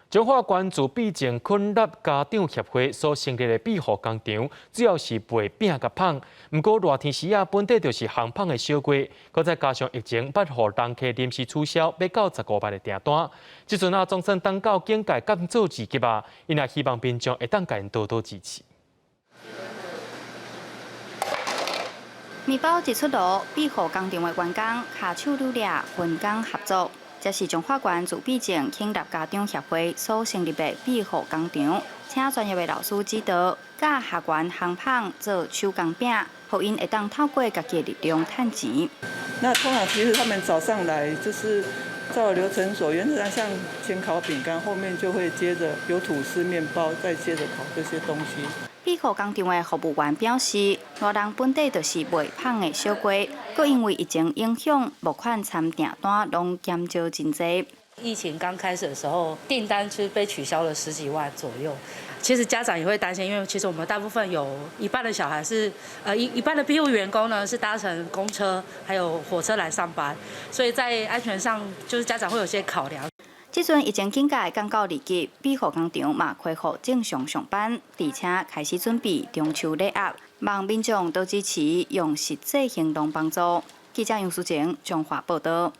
彰化縣自閉症困難家長協會所成立的庇護工場，主要是賣餅佮麭。毋過熱天時啊，本底就是烘麭的小月，閣再加上疫情，捌予人客臨時取消欲到15萬的訂單。這陣啊，總算等到警戒降做二級啊，𪜶也希望民眾會當共𪜶多多支持。麵包一出爐，庇護工場的員工跤手努力分工合作。這是彰化縣自閉症輕納家長協會所成立的庇護工場，請專業的老師指導，教學員烘麭做手工餅，予𪜶會當透過家己的力量趁錢。那通常其實他們早上來就是照流程走，原則上像先烤餅乾，後面就會接着有吐司、麵包，再接着烤這些東西。庇護工場的服務員表示，熱人本底就是賣麭的小月，閣因為疫情影響，募款參訂單攏減少真濟。疫情剛開始的時候，訂單其實被取消了十幾萬左右。其實家長也會擔心，因為其實我們大部分有一半的小孩是，一半的庇護員工呢是搭乘公車還有火車來上班，所以在安全上就是家長會有些考量。這陣疫情警戒降到二級，庇護工場嘛恢復正常上班，而且開始準備中秋禮盒，望民眾多支持，用實際行動幫助。記者楊淑靜彰化報道。